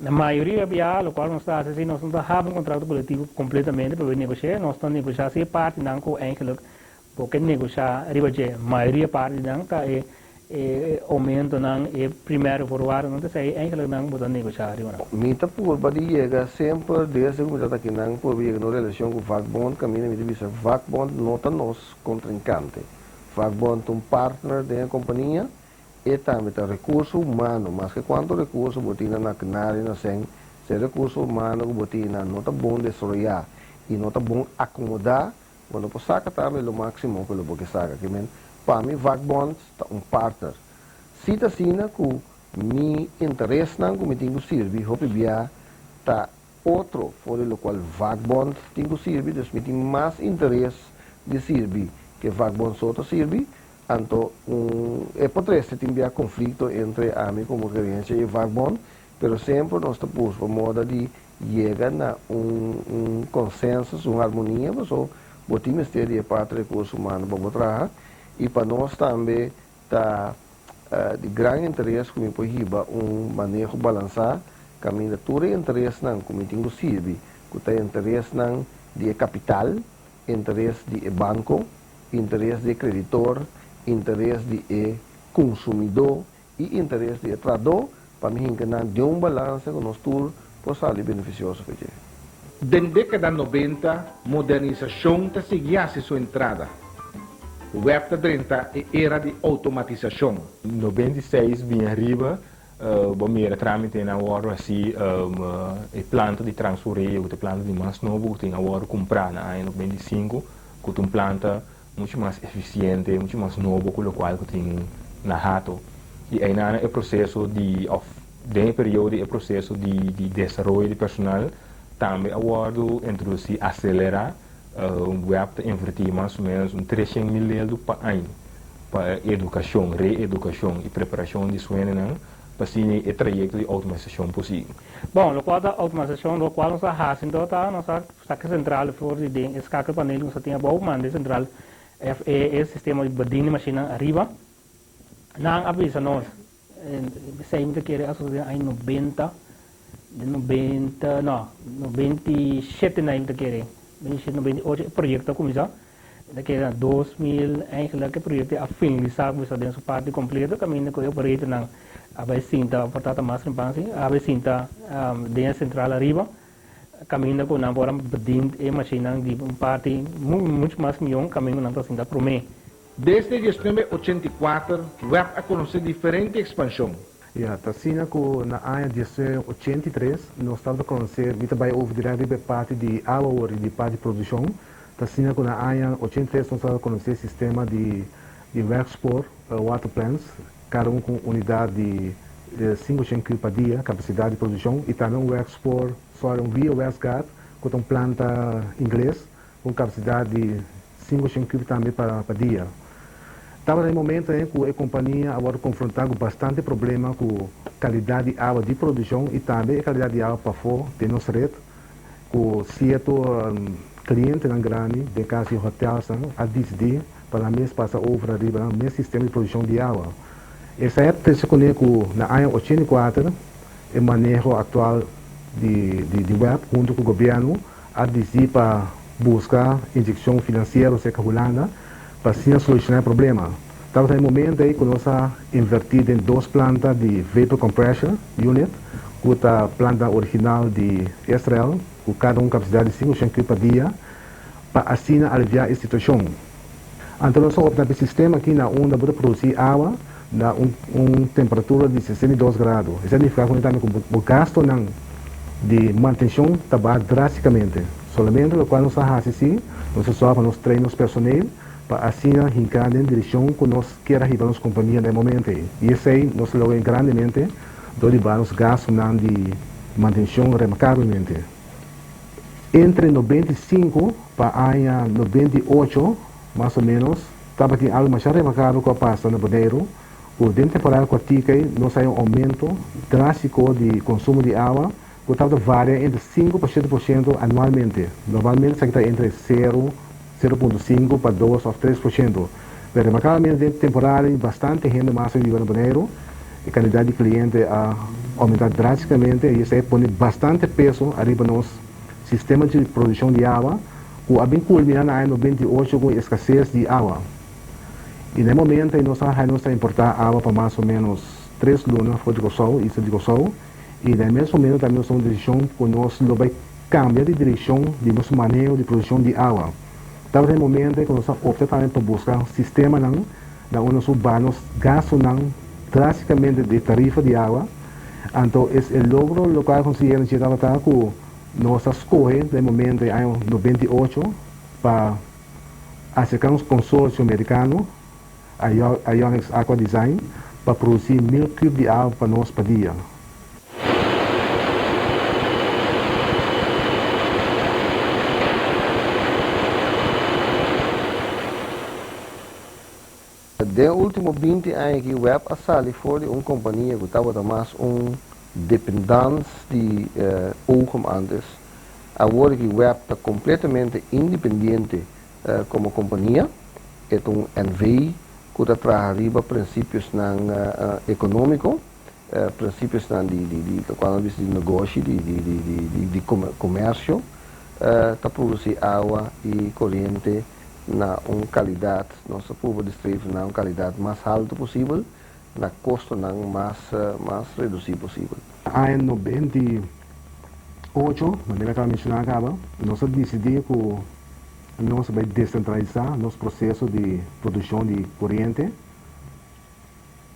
Na mayoria bia lokual nos ta hasi si nos no ta habri un kontrakto kolektivo kompletamente pa bin negosh'é, nos ta negoshá si e partinan ku eigenlik Bo ke negoshá riba dje. Mayoria parti di nan ta e e oumentonan, e primero voorwaardennan, ta esei eigenlijk nan bo ta negoshá riba nan. Mi ta purba di yega semper desde ku mi ta aki nan purba yega na un relashon ku vakbond kaminda mi ta bisa vakbond no ta nos kontrinkante. Vakbond ta un partner den e kompania, e tambe ta rekurso humano, maske kuantu rekurso bo tin na Kanario na Sèn, si e rekurso humano ku bo tin nan no ta bon desaroyá i no ta bon akomodá, Bo no por saca tambe lo maximo cu lo bo ke saca. Ke men, pa mi vakbond ta un partner. Si ta asina cu mi interesnan cu mi tin cu sirbi hopi bia ta otro for di locual vakbond tin cu sirbi, dus mi tin mas interes di sirbi ke vakbond so ta sirbi, anto un e por trece tin bia conflicto entre ami como gerencia y vakbond, pero semper nos ta busca moda di Yega na un un consensus, un harmonia, paso bo tin mester di e parti recurso humano pa bo traha y pa nos tambe ta di gran interes cu mi por hiba un maneho balansa caminda tur e interesnan cu mi tin cu sirbi, cu ta interesnan di e capital, interes di e banco, interes di e creditor, interes di e consumidor i interes di e tradó pa mi hinka nan den un balansa ku nos tur por sali benefisioso pa dje. Den dékada nobenta, modernisashon ta sigui hasi su entrada. Web ta drenta e era di outomatisashon. 96 bin ariba, bo mira trámitenan a wòrdu hasí, e planta di Transureo ku ta e planta di mas nobo ku tin a wòrdu kumprá na aña 95, ku ta un planta muchu mas efisiente, muchu mas nobo ku lokual ku tin na Hato. I einan e proseso di òf den e periodo di e proseso di di desaroyo di personal tambe a wòrdu introdusí, aselerá. Web ta invertí mas o ménos un 300.000 leldu pa aña pa edukashon, reedukashon i preparashon di suenenan pa asina e trayekto di outomatisashon por sigui. Bon, lokual ta outomatisashon, lokual nos a hasi anto ta nos a Saka sentral for di den e skakelpanel ku nos a tin abou, manda e sentral e sistema di bedien di mashinnan ariba. Nan a bisa nos, esei mi ta kere a sosode den aña 90, den 90, no, 97 mi ta kere, 97, 98 e proyekto a kuminsá. Mi ta kere na 2000 eigenlijk e proyekto a finalisá, kuminsá den su parti kompleto kaminda ku e operatornan a bai sinta, por ta mas rimpansi, a bai sinta den e sentral ariba. Caminda cu nan por a bedient e mashinnan di un parti mucho mas mion caminda cu nan ta sinta prome. Desde 1984 web a conoce diferente expansion. Ya, ta asina ku na aña 1983 nos tabata konosé, mi ta bai over dirèkt riba e parti di awa awor i di parti di produkshon, ta asina ku na aña 83 nos tabata konosé sistema di di werkspoor water plants, kada un ku un unidat di 500 kub pa dia, kapasidat di produkshon, i tambe un werkspoor, sorry, un via Westgaard ku ta un planta ingles ku un kapasidat di 500 kub tambe pa dia. Tabata e momento ei ku e kompania a wòrdu konfrontá ku bastante problema ku kalidat di awa di produkshon i tambe e kalidat di awa pafó den nos ret ku sierto klientenan grandi den kas di hotelsnan a disidí pa nan mes pasa over ariba nan mes sistema di produkshon di awa. Esei a trese kuné ku na aña 84 e maneho aktual di di web huntu ku gobièrnu a disidí pa buska inyekshon finansiero serka Hulanda pa asina solushoná e problema. Tabata e momento ei ku nos a invertí den dos planta di vapor compressor unit ku ta planta original di Israel ku kada un kapasidat di 500 kub pa dia pa asina aliviá e situashon. Anto nos a opta pa e sistema aki na unda bo ta produsí awa na un un temperatura di 62 grado. Esei nifiká ku tambe ku bo gastonan di mantenshon ta baha drástikamente. Solamente lokual nos a hasi si, nos a sòru pa nos train nos personeel pa asina hinká den direkshon ku nos kier a hiba nos kompania na e momento ei. I esei nos a logra grandemente dor di baha nos gastonan di mantenshon remarkablemente. Entre 95 pa aña 98, mas o ménos, tabatin algu masha remarkabel ku a pasa na Boneiru, ku den temporada kòrtika ei nos a haña un oumento drástiko di konsumo di awa. ku tabata varia entre sinku pa shete por shento anualmente. Normalmente esaki ta entre sero, 0.5 pa dos òf 3%. Pero remarkablemente den temporada di bastante hende mas a biba na Boneiru, e kantidat di kliente a oumentá drástikamente i esei a pone bastante peso ariba nos sistema di produkshon di awa ku a bin kulminá na aña 98 ku eskases di awa. I na e momento ei nos a haña nos ta importá awa pa mas o ménos tres luna for di Kòrsou, isla di Kòrsou, i na e mes momento tambe nos tuma un desishon ku nos lo bai kambia di direkshon di nos maneho di produkshon di awa. Tabata e momento ei ku nos a opta tambe pa buska sistemanan na unda nos por baha nos gastunan drástikamente di tarifa di awa. Anto es e logro lokual konsiguiendo dje tabata ku nos a skohe na e momento ei aña 98 pa aserká un konsorsio merikano, Ionics Aqua Design, pa produsí 1000 kub di awa pa nos pa dia. Den último 20 aña aki web a sali for di un kompania ku tabata mas un dependans di Ogem antes. Awor aki web ta kompletamente independiente komo kompania. E ta un NV ku ta traha riba prinsipiosnan ekonómiko, prinsipiosnan di di di lokual nos bisa di negoshi, di di di di di komersio. Ta produsí awa i koriente na un kalidat, nos ta purba di streven na un kalidat mas haltu posibel, na kostonan mas mas redusí posibel. Aña 98, manera kaba menshoná kaba, nos a disidí ku nos a bai desentralisá nos proseso di produkshon di koriente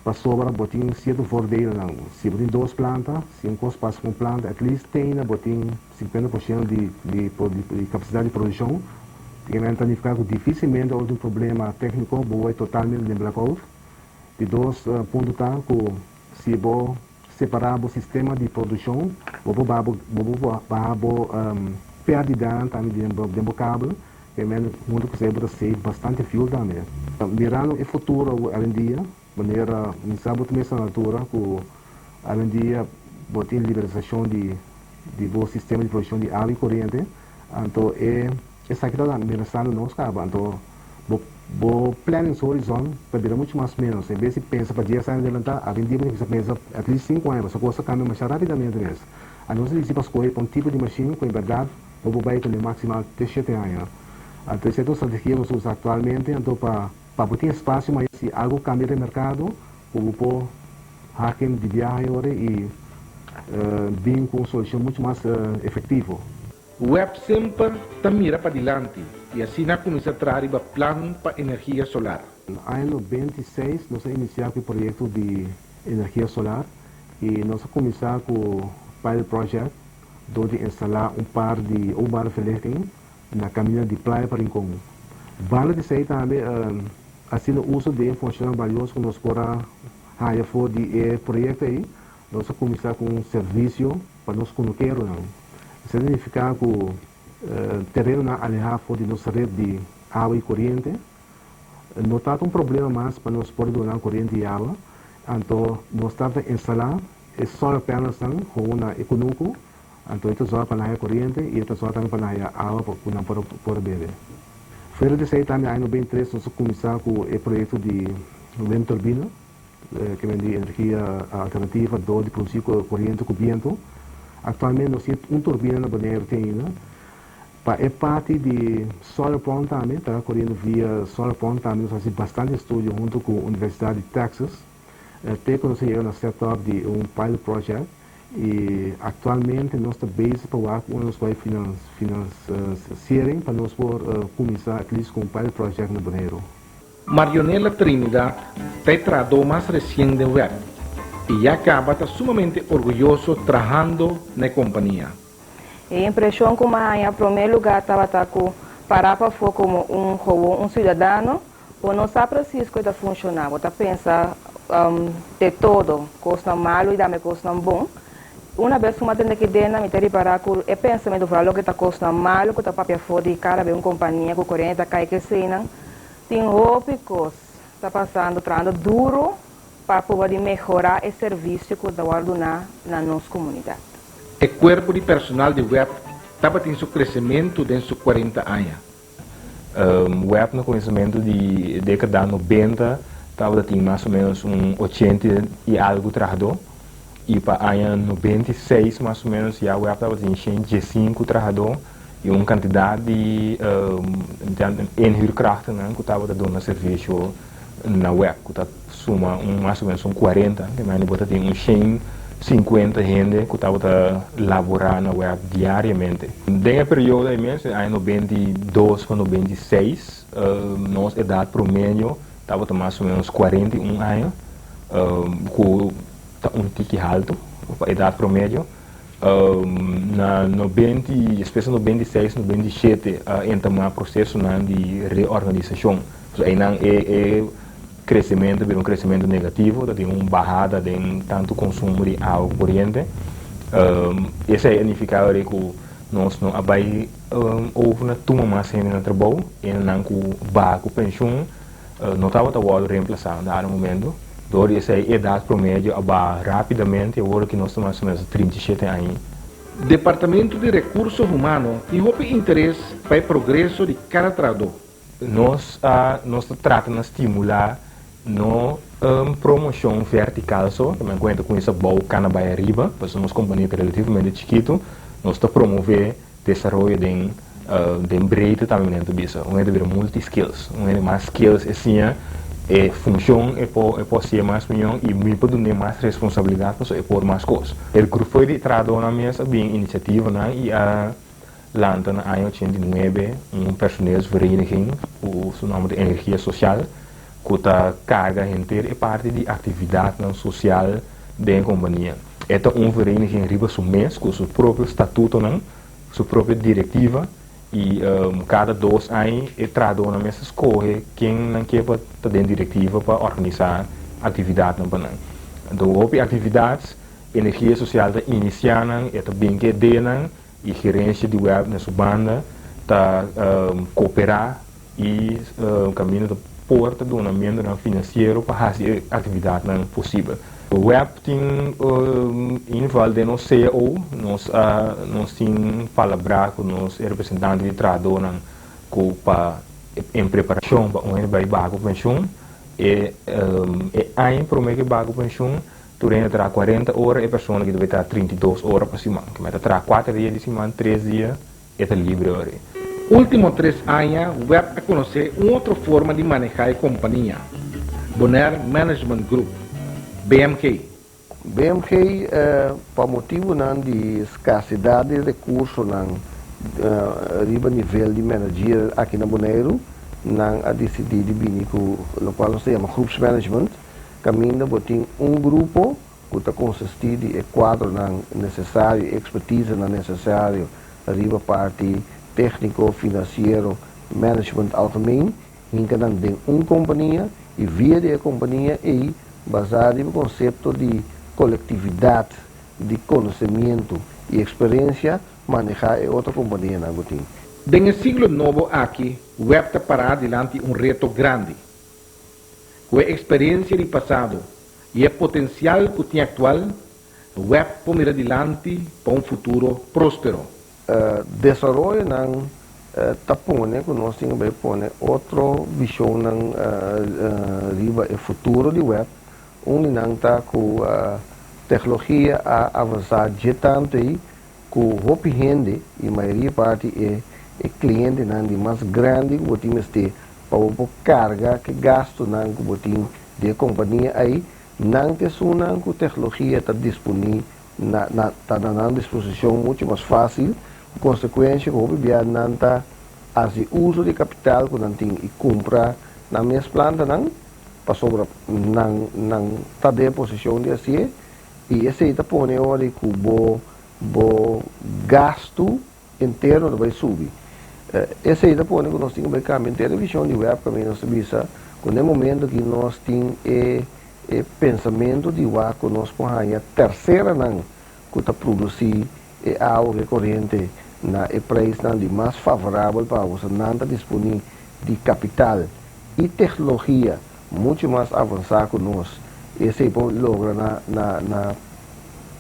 pasobra bo tin sierto voordeelnan. Si bo tin dos planta, si un kos pasa ku un planta, at least teina bo tin 50% di di di kapasidat di produkshon. Tin ta nifiká ku difísilmente ora tin un problema tékniko bo bai totalmente den blackout. Di dos punto ta ku si bo separá bo sistema di produkshon, bo por baha bo bo por baha bo pèrdidanan tambe den bo den bo kabel, e men huntu ku esei bo ta save bastante fuel tambe. Mirando e futuro awendia, manera mi sa bo ta mester na altura ku awendia bo tin liberalisashon di di bo sistema di produkshon di awa i koriente, anto e esaki ta amenasando nos kaba, anto bo bo planning horizon ta bira muchu mas menos. En bes di pensa pa 10 aña adelantá, awendia bo tin kuminsá pensa at least 5 aña, pasobra kos ta kambia masha rápidamente mes. Anos a disidi pa skohe pa un tipo di mashin ku en bèrdat bo por bai kuné maksimal te 7 aña. Anto esei ta un strategia ku nos ta usa aktualmente anto pa pa bo tin espasio mas si algu kambia den merkado ku bo por haken di biaha e ora i bin ku un solushon muchu mas efektivo. Web semper ta mira padilanti i asina a kuminsá traha riba plan pa energia solar. Na aña 96 nos a inisiá ku e proyekto di energia solar i nos a kuminsá ku pilot project dor di instalá un par di openbare verlichting na kaminda di Playa pa Rincon. Banda di esei tambe hasiendo uso di e informashonnan balioso ku nos por a haña for di e proyekto ei, nos a kuminsá ku un servisio pa nos kunukeronan. Esei ta nifiká ku terenonan alehá for di nos ret di awa i koriente no ta un problema mas pa nos por duna koriente i awa. Anto nos tabata instalá e solar panelsnan gewoon na e kunuku. Anto e ta zòrg pa nan haya koriente i e ta zòrg tambe pa nan haya awa pa ku nan por por bebe. Fuera di esei tambe aña 93 nos a kuminsá ku e proyekto di windturbina, ke men di energia alternativa dor di produsí koriente ku bientu. Aktualmente nos tin un turbina na Boneiru te ainda. Pa e parti di solar pond tambe ta koriendo via solar pond tambe nos a hasi bastante estudio huntu ku Universidat di Texas te ku nos a yega na set up di un pilot project. I aktualmente nos ta bezig pa wak unda nos bai finansiering pa nos por kuminsá at least ku un pilot project na Boneiru. Marionela Trinidad ta e trahadó mas resien den web i ya kaba ta sumamente orguyoso trahando na e kompania. E impreshon ku mi a haña promé lugá tabata ku pará pafó komo un gewoon un siudadano, Bo no sa precies cu e ta funciona, bo ta pensa de todo, cosnan malo y tambe cosnan bon. Una bes cu mi a tende ki dena, mi ta ripara cu e pensamento vooral loke ta cosnan malo cu ta papia for di cada be un compania cu coriente ta cay keseynan, tin hopi cos ta pasando, trahando duro pa proba di mehora e servicio cu ta wordo duna na nos comunidad. E kuerpo di personal di web tabatin su kresementu den su 40 aña. Web na kuminsamentu di dékada 90 tabata tin mas o ménos un 80 i algu trahadó i pa aña 96 mas o ménos ya web tabatin 115 trahadó i un kantidat di inhuurkrachtennan ku tabata duna servisio na web ku ta suma un mas o ménos un 40, ke mende bo ta tin un 150 hende ku tabata laborá na web diariamente. Den e periodo ei mes, den aña 92 pa 96, nos edat promedio tabata mas o ménos 41 aña, ku ta un tiki haltu pa edat promedio. Na 90, despues di 96, 97 a entamá prosesonan di reorganisashon. So einan e kresementu bira un kresementu negativo, ta tin un bahada den tantu konsumo di awa ku koriente. Esei a nifiká ora ku nos no a bai over na tuma mas hende na trabou, hendenan ku baha ku penshun no tabata wòrdu reemplasá na dado momento. Dor di esei edat promedio a baha rápidamente, awor ki nos ta mas o ménos 37 aña. Departamento di Rekurso Humano tin hopi interes pa e progreso di kada trahadó. Nos a nos ta trata na stimulá no promoshon vertikal so, tuma en kuenta ku esei bou kana bai ariba, pasobra nos kompania ta relativamente chikitu, nos ta promové desaroyo den breedte tambe men ta bisa. Un hende bira multi-skills, un hende mas skills e siña e funshon e por e por hasié mas mion i mi por dun'é mas responsabilidat pasobra e por mas kos. E grupo di trahadónan mes a bin inisiativanan i a lanta na aña 89 un personeelsvereniging ku su nòmber ta Energia Sosial ku ta karga henter e parti di aktividatnan sosial den e kompania. E ta un vereniging riba su mes ku su propio statutonan, su propio direktiva i kada 2 aña e trahadónan mes ta skohe ken nan ke pa ta den direktiva pa organisá aktividatnan pa nan. Anto hopi aktividat Energia Sosial ta inisiá nan, e ta bin ke ideanan i gerensia di web na su banda ta kooperá i kaminda ta por ta duna miendonan finansiero pa hasi e aktividatnan posibel. Web tin inval den nos cao, nos a nos tin palabrá ku nos e representante di trahadónan ku pa en preparashon pa un hende bai baha ku penshun, e e aña promé ku e baha ku penshun tur hende traha 40 ora, e persona ki ta bai traha 32 ora pa siman, ku mester traha 4 dia di siman, 3 dia e ta libre ora. Último 3 aña web a konosé un otro forma di manehá e kompania, Bonaire Management Group, BMG. BMG pa motibunan di skarsidat di rekursonan riba nivel di manager aki na Boneiru, nan a disidí di bini ku lokual nos ta yama groepsmanagement, kaminda bo tin un grupo ku ta konsistí di e kuadronan nesesario, e ekspertisenan nesesario riba parti tékniko, finansiero, management algemeen, hinka nan den un kompania i via di e kompania ei, basá riba konsepto di kolektividat di konosemientu i eksperensia, manehá e otro kompanianan ku tin. Den e siglo nobo aki, web ta pará dilanti un reto grandi. Ku e eksperensia di pasado i e potensial ku tin aktual, web por mira dilanti pa un futuro próspero. Desaroyonan ta pone ku nos tin ku bai pone otro vishonnan riba e futuro di web. Un di nan ta ku teknologia a avansá dje tantu ei ku hopi hende i mayoria parti e klientenan di mas grandi ku bo tin mester pa bo por karga ku e gastunan ku bo tin di e kompania ei, nan ta esunnan ku teknologia ta disponí na na ta na nan disposishon muchu mas fásil, ku konsekuensia ku hopi bia nan ta hasi uso di e kapital ku nan tin i kumpra nan mes plantanan pasobra nan nan ta den e posishon di hasié i esei ta pone ora ku bo bo gastu interno ta bai subi. Esei ta pone ku nos tin ku bai kambia henter e vishon di web kaminda nos ta bisa ku na e momento ki nos tin e e pensamentu di wak ku nos por haña terseranan ku ta produsí e awa ku e koriente na e preisnan di mas favorabel pa bo, nan ta disponí di kapital i teknologia muchu mas avansá ku nos, esei por logra na na na.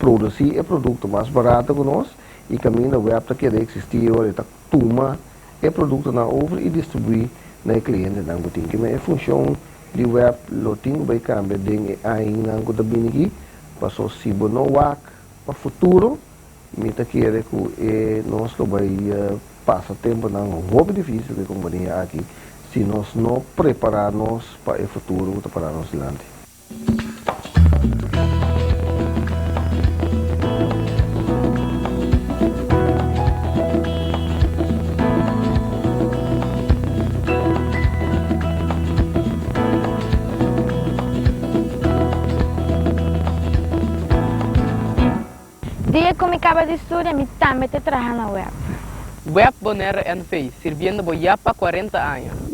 produsí e produkto mas barato ku nos i kaminda web ta keda eksistí ora e ta tuma e produktonan over i distribuí na e klientenan ku tin. Kimen e funshon di web lo tin ku bai kambia den e añanan ku ta bini aki, paso si bo no wak pa futuro mi ta kere ku e nos lo bai pasa temponan hopi difísil ku e kompania aki si nos no prepará nos pa e futuro ku ta pará nos dilanti. Dia ku mi kaba di studia mi tambe ta traha na web. Web Bonaire NV, sirbiendo bo ya pa 40 aña.